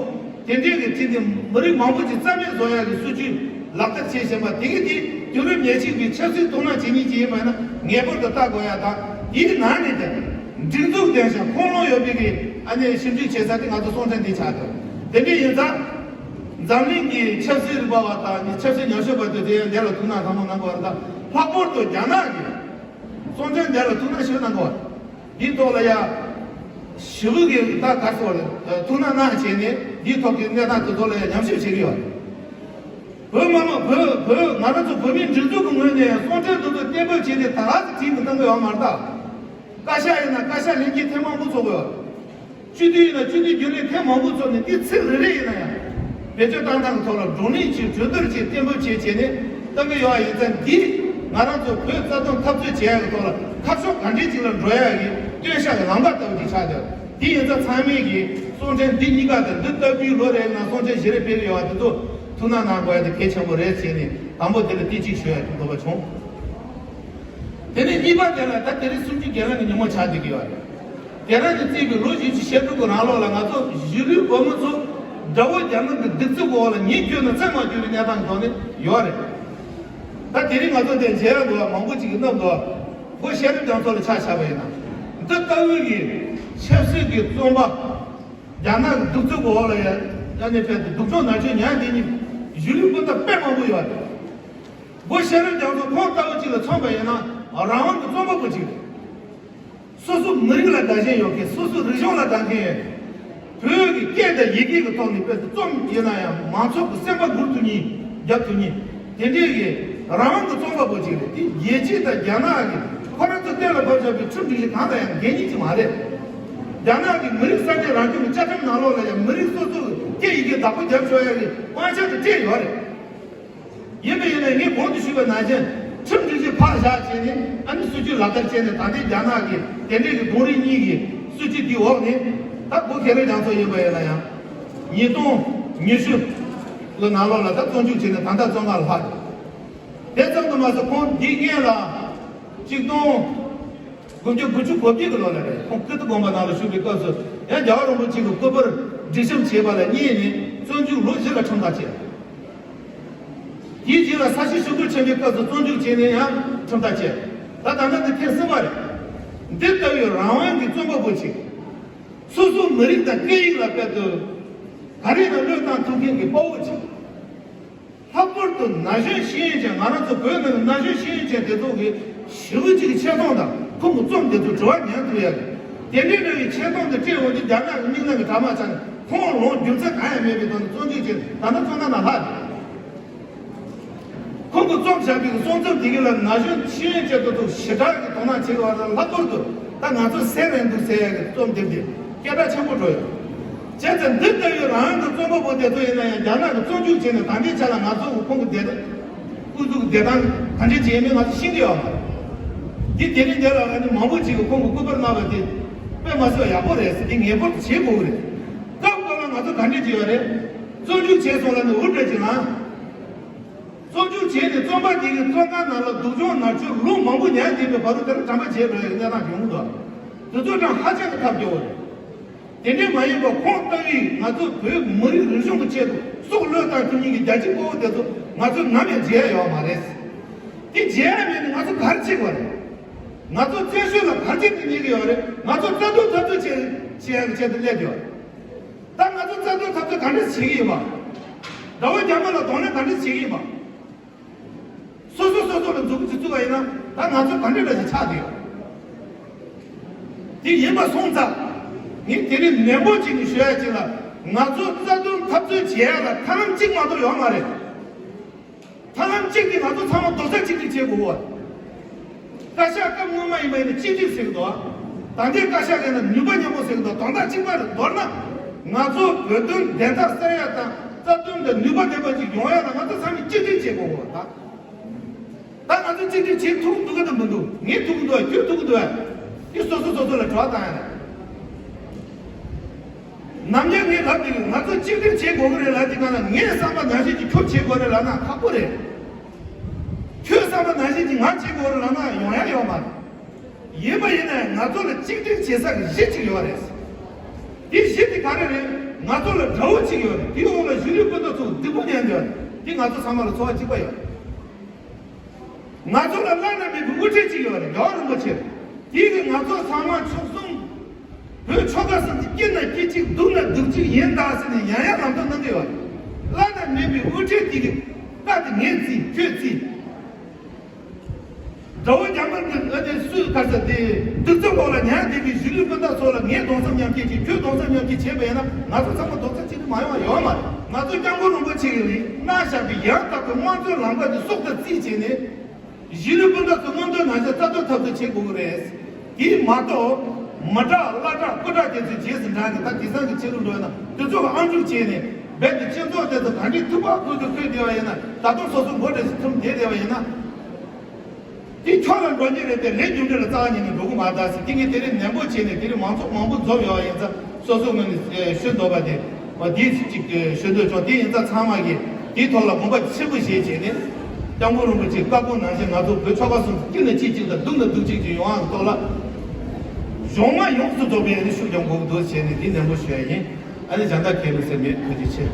དེ་འདྲའི་གི་ཁྲིད་དེ་མི་རིགས་མང་པོ་ཅིག་རྩ་མེད་བཟོ་ཡག་གི་སྲིད་ཇུས་ལག་བསྟར་བྱེད་བཞིན་པ་དེ་གི་དེ། དུས་རབས་ཉེར་གཅིག་པའི་ཆབ་སྲིད་དོ་སྣང་བྱེད་མཁན་ཅིག་ཡིན་པ་ཡིན་ན་ངེས་པར་དུ་ལྟ་དགོས་ཡག་དང་། དེའི་ནང་ནས་ཀྱང་སྒྲིག་འཛུགས་ལྡན་ཞིང་ཁུངས་ལུང་ཡོད་པའི་གི་ཨ་ནེ་ཞིབ་འཇུག་བྱེད་ས་དེ་ང་ཚོ་གསུང་འཕྲིན་འདི་ཆགས་འདུག་དེ་འདྲ་ཡིན་ཙང་། འཛམ་གླིང་གི་ཆབ་སྲིད་རིག་པ་བ་དང་ཆབ་སྲིད་ཉམས་ཞིབ་པ་དེ་ཚོས་ཡང་འདི་ལ་ཐུགས་སྣང་ཚང་མ་གནང་དགོས་པ་དང་། ལྷག་པར་དུ་རྒྱ་ནག་གི་གསུང་འཕྲིན་འདི་ལ་ཐུགས་སྣང་ཞིག་གནང་དགོས་པ། འདིའི་ཐོག་ལ་ཡང་ཞི་བའི་གི་ད་ག་ཚོད་ཐུགས་སྣང་གནང་བྱས་ནས། འདིའི་ཐོག་གི་གནས་སྟངས་དེ་ཚོ་ལ་ཡང་ཉམས་ཞིབ་བྱེད་ཀྱི་ཡོད། བོད་མི་མང་། བོད་བོད་ང་རང་ཚོ་བོད་མིའི་སྒྲིག་འཛུགས་ཀྱི་ངོས་ནས་གསུང་འཕྲིན་དེ་ཚོ་གཏན་འབེབས་བྱས་ཏེ་ད་ག་ཟེ་བྲིས་མི་གཏང་གི་ཡོད་མ་རེད་ད། བཀའ་ཤག་ཡིན་ན་བཀའ་ཤག་ལྷན་རྒྱས་ཐེངས་མང་པོ་ཚོགས་དགོས། སྤྱི་འཐུས་ཡིན་ན་སྤྱི་འཐུས་རྒྱུན་ལས་ཐེངས་མང་པོ་ཚོགས་ནས་འདི་ཚིག་རེ་རེ་ཡིན་ན་ཡང་བེད་སྤྱོད་བཏང་སྟངས་ཀྱི་ཐོག་ལ་བགྲོ་གླེང་བྱས། གྲོས་བསྡུར་བྱས། གཏན་འབེབས་བྱས་བྱས་ནས་གཏང་གི་ཡོད་པ་ཡིན་ཙང་། འདི་ང་རང་ཚོ་བོད་རྩ་དོན་འཐབ་རྩོད་བྱེད་ཡག་གི་ཐོག་ལ་ཁ་ཕྱོགས་ག་འདྲས་ཅིག་ལ་འགྲོ་ཡག་གི་སྟོན་ཤག་གི་ལམ་ཁ་ལྟ་བུ་ཅིག་ཆགས་བསྡད། འདི་ཡིན་ཙང་ཚང་མས་ཀྱི་གསུང་འཕྲིན་འདི་གཉིས་ཀ་དང་། འདི་ལྟ་བུའི་ལོ་རེའི་ནང་གསུང་འཕྲིན་བཞི་རེ་སྤེལ་གི་ཡོད་པ་དེ་ཚོ་ཐུགས་སྣང་གནང་དགོས་ཡག་དེ་གལ་ཆེན་པོ་རེད་ཟེར་ནས། དང་པོ་དེ་ལ་དེ་གཅིག་ཞུ་ཡག་གི་འདོད་པ་བྱུང་། དེ་ནས་གཉིས་པ་དེ་ལ་ད་དེ་རིང་གསུམ་བཅུའི་གྱེན་ལངས་ཀྱི་ཉིན་མོ་ཆགས་བསྡད་ཀྱི་ཡོད་རེད། དེ་རིང་གི་བརྩིས་པའི་ལོ་བཞི་བཅུ་ཞེ་དྲུག་གི་རིང་ལོགས་ལ་ང་ཚོ་གཞིས་ལུས་བོད་མི་ཚོ་དགྲ་བོ་རྒྱ་ནག་གི་གདུག་རྩུབ་འོག་ལ་ཉིན་རྒྱུན་ནས་བཙན་མ་གྱུར་པའི་གནས་སྟངས་ཐོག་ནས་ཡོད་རེད། ད་དེ་རིང་ང་ཚོ་འདིར་མཇལ་ཡག་འདུག་པ། མང་པོ་ཅིག་གིས་མནབས་འདུག་པ། སྒོ་ཤེས་རབ་རྒྱ་མཚོ་ལ་ཆ་བཞག་པ་ཡིན་ན། འདི་ལྟ་བུའི་གི་ཆབ་སྲིད་ཀྱི་བཙོན་པ། རྒྱ་ནག་གི་གདུག་རྩུབ་འོག་ལ་ཡ་ཡ་ནས་ཕེབས་ཏེ་སྡུག་སྦྱོང་མནར་གཅོད་མྱངས་བསྡད་མཁན་གཞིས་ལུས་སྤུན་ཟླ་དཔེ་མང་པོ་ཡོད་རེད། སྒོ་ཤེས་རབ་རྒྱ་མཚོ་ཁོང་ལྟ་བུ་ཅིག་ལ་མཚོན་པ་ཡིན་ན་རང་དབང་གི་བཙོན་པ་པོ་ཅིག་རེད། སོ་སོ་མི་རིགས་ལ་དགའ་ཞེན་ཡོད་མཁན། སོ་སོ་རིག་གཞུང་ལ་དགའ་མཁན་ཡོད། བོད་ཀྱི་སྐད་དང་ཡི་གེ་གི་ཐོག་ནས་དཔེ་རྩོམ་ཡིན་ན་ཡང་མང་ཚོགས་ཀྱི་སེམས་པ་འགུག་ཐུབ་མཁན། རྒྱབ་ཐུབ་མཁན། དེ་འདྲའི་གི་རང་དབང་གི་རྩོམ་པ་པོ་ཅིག་རེད། དེ་རྒྱལ་སྤྱི་དང་རྒྱ་ནག་གི་ཁོ་རང་ཚོ་གཏན་ལ་ཕབ་བཞག་པའི་ཁྲིམས་སྒྲིག་གཞི་གང་དང་ཡང་འགལ་ཉེན་ཅིག་མ་རེད། རྒྱ་ནག་གི་མི་རིགས་གསར་བརྗེ་རང་སྐྱོང་གི་བཅའ་ཁྲིམས་ནང་ལོགས་ལ་ཡང་མི་རིགས་སོ་སོ་གི་སྐད་ཡི་གེ་བདག་པོ་རྒྱབ་ཆོག་ཡ་གི་དབང་ཆ་དེ་སྤྲད་ཡོད་རེད། ཡིན་པ་ཡིན་ན་ངས་གོང་དུ་ཞུས་པ་ནང་བཞིན་ཁྲིམས་སྒྲིག་གཞི་ཕར་བཞག་བྱས་ནས། ཨ་ནི་སྲིད་ཇུས་ལག་བསྟར་བྱས་ནས། ད་ལྟའི་རྒྱ་ནག་གི་དེ་འདྲའི་གི་གདོང་རིས་གཉིས་ཀྱི་སྲིད་ཇུས་འདིའི་འོག་ནས། ད་གོ་གྷལ་རི་རྒྱ་མཚོ་ཡིན་པ་ཡིན་ན་ཡང་ཉིས་སྟོང་ཉི་ཤུ་ལོ་ནང་ལོགས་ལ་ད་བཙོན་འཇུག་བྱས་ནས་ད་ལྟ་བཙོན་ཁང་ལ་ལྷག་རེད། དེ་ཙམ་དུ་མ་ཟད་ཁོང་འདི་སྔོན་ལ་ཆིག་སྟོང་དགུ་བརྒྱ་དགུ་བཅུ་གོ་བརྒྱད་ཀྱི་ལོ་ལ་རེད། ཁོང་ཀིརྟི་དགོན་པ་ནང་ལ་བཞུགས་པའི་སྐབས་སུ་ཡང་རྒྱལ་བ་རིན་པོ་ཆེ་གི་སྐུ་པར་སྒྲིག་གཤོམ་བྱས་པ་ལ་བརྙས་ནས་བཙོན་འཇུག་ལོ་བཞི་ལ་ཁྲིམས་ཐག་བཅད། དེའི་རྗེས་ལ་ས་གཞི་བཤིག་སྡོད་ཆེན་པོའི་སྐབས་སུ་བཙོན་འཇུག་བྱས་ནས་ཡང་ཁྲིམས་ཐག་བཅད། ད་ད་ལྟ་འདི་ཐེངས་གསུམ་པ་རེད། འདི་ལྟ་བུའི་རང་དབང་གི་རྩོམ་པ་པོ་ཅིག་སོ་སོའི་མི་རིགས་དང་སྐད་ཡིག་ལ་དཔེ་དེ་ག་རེ་ཡིན་ན་བློས་བཏང་ཐུབ་མཁན་གྱི་དཔའ་བོ་ཅིག་ལྷག་པར་དུ་ན་གཞོན་ཤེས་ཡོན་ཅན། ང་རང་ཚོ་བོད་ནང་གི་ན་གཞོན་ཤེས་ཡོན་ཅན་དེ་ཚོ་གི་ཞེ་པོ་ཅིག་གི་ཆེ་མཐོང་དང་། ཁོང་གི་རྩོམ་དེ་ཚོ་དྲི་བ་ཉན་ཐུབ་ཡ་གི། དེ་འདྲའི་འདྲ་བའི་ཆེ་མཐོང་དེ་སྤྲད་འོང་དུས་རྒྱ་ནག་གི་མིག་ནང་གི་གྲ་མ་ཆག་ནས་ཁོང་ལོང་རྒྱུ་མཚན་གང་ཡང་མེད་པའི་ཐོག་ནས་བཙོན་འཇུག་བྱས། ད་ལྟ་བཙོན་ཁང་ནང་ལྷག་རེད། ཁོང་གིས་རྩོམ་བཞག་པའི་གསུང་རྩོམ་དེ་གི་ལ་ན་གཞོན་ཤེས་ཡོན་ཅན་དེ་ཚོ་ཞེ་དྲག་གི་དོ་སྣང་བྱེད་དགོས་པ་དང་། ལྷག་པར་དུ་ད་ང་ཚོ་སེ་རན་འདུག་ཟེར་ཡ་གི་རྩོམ་དེབ་དེ་སྐད་གྲགས་ཆེན་པོ་འགྲོ་ཡོད། བྱས་ཙང་འདི་ལྟ་བུའི་རང་དབང་གི་རྩོམ་པ་པོ་དེ་ཚོ་ཡིན་ན་ཡང་རྒྱ་ནག་གི་བཙོན་འཇུག་བྱས་ནས་ད་ལྟའི་ཆ་ལ་ང་ཚོ་ཁོང་གི་བདེ་ཐང་སྐུ་གཟུགས་བདེ་ཐང་ག་འདྲ་བྱས་མིན་ང་ཚོ་ཤེས་ཀྱི་ཡོད་མ་རེད། འདི་དེ་རིང་འདི་ལ་ཨ་ནི་མང་པོ་ཅིག་གིས་ཁོང་གི་སྐུ་པར་གནང་བ་དེ་དཔེ་མ་སྲིད་པ་ཡག་པོ་རེད་ཟེར། འདི་ངེས་པར་དུ་བྱེད་དགོས་ཀྱི་རེད། སྐབས་སྐབས་ལ་ང་ཚོ་ག་འདྲ་བྱས་ཡོད་རེད། བཙོན་འཇུག་བྱས་སོང་ལ་ནི་འུར་སྒྲ་ཅིག་ལངས། བཙོན་འཇུག་བྱས་ནས་བཙོན་པ་དེ་གི་བཙོན་ཁང་ནང་ལ་སྡུག་སྦྱོང་མནར་གཅོད་ལོ་མང་པོ་མྱངས་བསྡད་པའི་བར་དུ་དེར་དྲན་པ་བརྗེད་འགྲོ་ཡག་གི་གནས་སྟངས་ཡོང་གི་འདུག་དེ་ཚོ་དྲན་ཧ་ཅང་གི་ཐབས་སྐྱོ་བོ་རེད། དེ་འདྲས་མ་ཡིན་པར་ཁོང་ལྟ་བུའི་ང་ཚོ་བོད་མི་རིགས་རིག་གཞུང་གི་ཆེད་དུ་སྲོག་བློས་བཏང་ཐུབ་མཁན་གྱི་རྒྱལ་གཅེས་དཔའ་བོ་དེ་ཚོ་ང་ཚོས་ནམ་ཡང་བརྗེད་ཡ་ཡོད་མ་རེད། དེ་བརྗེད་ཡ་མེད་ན་ང་ཚོ་ག་རེ་བྱེད་དགོས་རེད། ང་ཚོ་བཙན་བྱོལ་ལ་ག་རེ་བྱེད་དུ་ཉེ་གི་ཡོད་རེད། ང་ཚོ་རྩ་དོན་འཐབ་རྩོད་བྱེད་བྱེད་ཡ་གི་ཆེད་དུ་སླེབས་ཡོད་རེད། ད་ང་ཚོ་རྩ་དོན་འཐབ་རྩོད་ག་འདྲས་བྱེད་ཀྱི་ཡིན་པ། དགྲ་བོ་རྒྱ་དམར་ལ་གདོང་ལེན་ག་འདྲས་བྱེད་ཀྱི་ཡིན་པ། སོ་སོ་སོ་སོ་ལ་མཛུབ་གུ་ཅིག་བཙུགས་པ་ཡིན་ན་ད་ང་ཚོ་ག་འདྲས་འདྲ་ཞིག་ཆགས་བསྡད་ཡོད། དེ་ཡིན་པ་སོང་ཙང་ངས་དེ་རིང་ནན་པོ་ཅིག་ནས་ཞུ་ཡ་ཅིག་ལ། ང་ཚོ་རྩ་དོན་འཐབ་རྩོད་བྱེད་ཡ་ལ་ཐབས་ལམ་གཅིག་མ་གཏོགས་ཡོད་མ་རེད། ཐབས་ལམ་གཅིག་དེ་ང་ཚོ་ཚང་མ་རྡོག་རྩ་གཅིག་སྒྲིལ་བྱེད་དགོས་པ། བཀའ་ཤག་སྐབས་སྔོན་མ་ཡིན་པ་ཡིན་ན་གཅིག་སྒྲིལ་ཟེར་གི་འདུག་ད་ལྟའི་བཀའ་ཤག་ཡིན་ན་ནུས་པ་མཉམ་སྤུངས་ཟེར་གི་འདུག་དོན་དག་གཅིག་པ་རེད། མདོར་ན་ང་ཚོ་བོད་དོན་བདེན་མཐའ་གསལ་ཡ་དང་། རྩ་དོན་དང་ནུས་པ་ལྡན་པ་ཅིག་ཡོང་ཡ་ལ་ང་ཚོ་ཚང་མས་གཅིག་སྒྲིལ་བྱེད་དགོས་པ། ད་ད་ང་ཚོ་གཅིག་སྒྲིལ་བྱེད་ཐུབ་འདུག་གི་དང་མི་འདུག་ངས་ཐུབ་གི་འདུག་ཁྱོད་ཐུབ་གི་འདུག་དེ་སོ་སོ་སོ་སོ་ལ་དྲི་བ་བཏང་ཡ་རེད། ནམ་རྒྱུན་ངས་ལབ་ཀྱི་ཡོད། ང་ཚོ་གཅིག་སྒྲིལ་བྱེད་དགོས་ཀྱི་རེད་ལབ་དུས་སྒང་ལ། ངས་བསམ་པ་ནང་བཞིན་གྱི་ཁྱོད་བྱེད་དགོས་རེད་ལབ་ན་ཁག་པོ་རེད། ཁྱོད་བསམ་པ་ནང་བཞིན་གྱི་ང་བྱེད་དགོས་རེད་ལབ་ན་ཡོང་ཡ་ཡོད་མ་རེད། ཡིན་པ་ཡིན་ནའི་ང་ཚོ་ལ་གཅིག་སྒྲིལ་བྱེད་ས་གི་གཞི་གཅིག་ཡོད་རེད། དེ་གཞི་དེ་ག་རེ་རེད། ང་ཚོ་ལ་དགྲ་བོ་གཅིག་ཡོད་རེད། དེའི་འོག་ལ་གཞིས་ལུས་སྤུན་ཟླ་ཚོ་སྡུག་པོ་མྱངས་ཡོད་རེད། དེ་ང་ཚོ་ཚང་མ་ལ་ཚོར་བ་གཅིག་པ་ཡོད་རེད། ང་ཚོ་ལ་བླ་ན་མེད་པའི་དབུ་ཁྲིད་ཅིག་ཡོད་རེད། རྒྱལ་བ་རིན་པོ་ཆེ། དེ་གིས་ང་ཚོ་ཚང་མ་མཆོག་གསུམ་བོད་ཆོལ་ཁ་གསུམ་གྱི་སྐྱིད་ན་སྐྱིད་གཅིག་སྡུག་ན་སྡུག་གཅིག་ཡིན་ད་ཟེར་ནས་ཡང་ཡང་ལམ་སྟོན་གནང་གི་ཡོད་རེད། བླ་ན་མེད་པའི་དབུ་ཁྲིད་དེ་གིས་བཀའ་དེ་ངས་བརྩིས། ཁྱོད་བརྩིས། དགྲ་བོ་རྒྱ་དམར་གྱི་ཨ་ནི་སུས་ག་ས་དེ་སྡུག་རྩུབ་འོག་ལ་མྱངས་བསྡད་པའི་གཞིས་ལུས་སྤུན་ཟླ་ཚོ་ལ་ངས་གདུང་སེམས་མཉམ་སྐྱེད་ཅིག་ཁྱོད་གདུང་སེམས་མཉམ་སྐྱེད་བྱས་པ་ཡིན་ན། ང་ཚོ་ཚང་མ་རྡོག་རྩ་གཅིག་ཏུ་མ་ཡོང་བ་ཡོད་མ་རེད། ང་ཚོ་སྐྱབས་མགོན་རིན་པོ་ཆེ་གིས་གནང་བཞག་པའི་ཡང་དག་པའི་དམངས་གཙོའི་ལམ་ཁ་དེ་སྲོག་དང་རྩིས་བྱས་ནས། གཞིས་ལུས་སྤུན་ཟླ་ཚོ་སྔོན་ཐོན་ནང་བཞིན་རྩ་དོན་འཐབ་རྩོད་བྱེད་དགོས་ཀྱི་རེད། དེ་མ་གཏོགས་མི་དྲག་བླ་དྲག་སྐུ་དྲག་དེ་ཚོའི་རྗེས་སུ་འབྲངས་ནས། ད་དེང་སང་གི་ཆོས་ལུགས་འགྲོ་ཡ་ན་དེ་ཚོ་གི་ཨང་སྒྲུབ་བྱས་ནས། རྦད་དེ་སྤྱི་ཚོགས་དེ་ཚོ་ག་འདྲའི་ཐུབ་པ་ཁུར་དུ་ཁུར་བསྡད་པ་ཡིན་ན། ད་དུང་སོ་སོ་མགོ་འདྲ་ཞིག་ཐུམ་བསྡད་བསྡད་པ་ཡིན་ན། དེ་ཁྱོད་ལ་འགྲོ་རྒྱུ་རེད་དེ། ལས་རྒྱུ་འབྲས་ལ་རྩ་བ་ཉིད་ནས་འགྲོ་གི་མ་རེད་ཟེར། དེ་ངས་དེ་རིང་ནན་པོ་བྱས་ནས། དེ་རིང་མང་ཚོགས་མང་པོ་འཛོམས་ཡོད་པ་ཡིན་ཙང་། སོ་སོའི་ངོས་ནས་ཞུ་འདོད་པ་དེ། འོ་དེ་ཅིག་ཞུ་འདོད་བྱུང་། དེ་ཡིན་ཙང་ཚང་མ་གིས་དེའི་ཐོག་ལ་དགོངས་པ་ཆེན་པོ་བཞེས་བྱས་ནས། སྐྱབས་མགོན་རིན་པོ་ཆེའི་བཀའ་དགོངས་ནང་བཞིན་ང་ཚོ་བོད་ཆོལ་ཁ་གསུམ་སྐྱིད་ན་སྐྱིད་གཅིག་དང་སྡུག་ན་སྡུག་གཅིག་ཅིག་ཡོང་བ་གི་ཐོག་ལ་གཞུང་མང་ཡོངས་སུ་རྫོགས་པའི་ཨ་ནི་ཤུགས་རྒྱབ་དགོས་ཀྱི་འདུག་བྱས་ནས་དེ་ནན་པོ་ཞུ་ཡ་ཡིན། ཨ་ནི་གཞན་དག་གལ་མི་སེམས་མེད། ཐུགས་རྗེ་ཆེ།